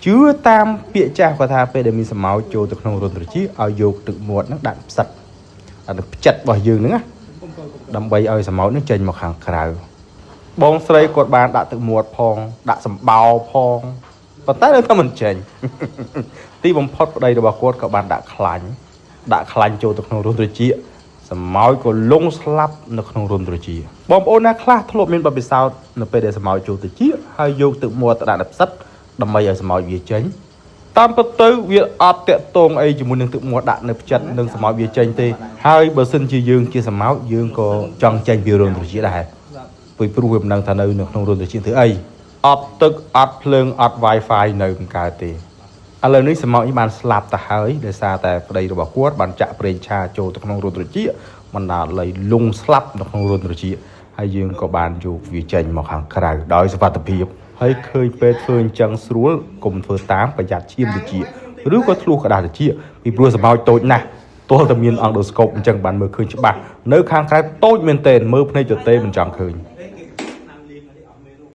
ជឿតាមពាក្យចាស់គាត់ថាពេលដែលមានសម្ោចចូលទៅក្នុងរន្ធត្រចៀកឲ្យយកទឹកមាត់ហ្នឹងដាក់ផ្សិតដាក់ផ្ចិតរបស់យើងហ្នឹងណាដើម្បីឲ្យសម្ោចហ្នឹងចេញមកខាងក្រៅបងស្រីគាត់បានដាក់ទឹកមាត់ផងដាក់សម្បោរផងប៉ុន្តែនៅតែមិនចេញ ទីបំផុតប្តីរបស់គាត់ក៏បានដាក់ខ្លាញ់ដាក់ខ្លាញ់ចូលទៅក្នុងរន្ធត្រចៀកសម្ោចក៏លង់ស្លាប់នៅក្នុងរន្ធត្រចៀកបងប្អូនណាខ្លះធ្លាប់មានបទពិសោធន៍នៅពេលដែលសម្ោចចូលត្រចៀកហើយយកទឹកមាត់ទៅដាក់នៅផ្សិតដើម្បីឲ្យសម្ោចវាចេញតាមពិតទៅវាអត់តាក់ទងអីជាមួយនឹងទឹកមាត់ដាក់នៅផ្ចិតនិងសម្ោចវាចេញទេហើយបើសិនជាយើងជាសម្ោចយើងក៏ចង់ចេញពីរន្ធត្រចៀកដែរពីព្រោះវាមិនដឹងថានៅក្នុងរន្ធត្រចៀកធ្វើអីអត់ទឹកអត់ភ្លើងអត់ Wi-Fi នៅមិនកើតទេ ឥឡូវនេះសម្ោចនេះបានស្លាប់ទៅហើយដោយសារតែប្តីរបស់គាត់បានចាក់ប្រេងឆាចូលទៅក្នុងរន្ធត្រចៀកបណ្ដាលឲ្យលង់ស្លាប់នៅក្នុងរន្ធត្រចៀកហើយយើងក៏បានយកវាចេញមកខាងក្រៅដោយសុវត្ថិភាពហើយឃើញពេលធ្វើអញ្ចឹងស្រួលកុំធ្វើតាមប្រយ័ត្នឈាមត្រចៀកឬក៏ធ្លុះក្រដាសត្រចៀកពីព្រោះសម្ោចតូចណាស់ទល់តែមានអង្គដូស្កូបអញ្ចឹងបានមើលឃើញច្បាស់នៅខាងក្រៅតូចមែនទែនមើលភ្នែកទទេមិនចង់ឃើញ។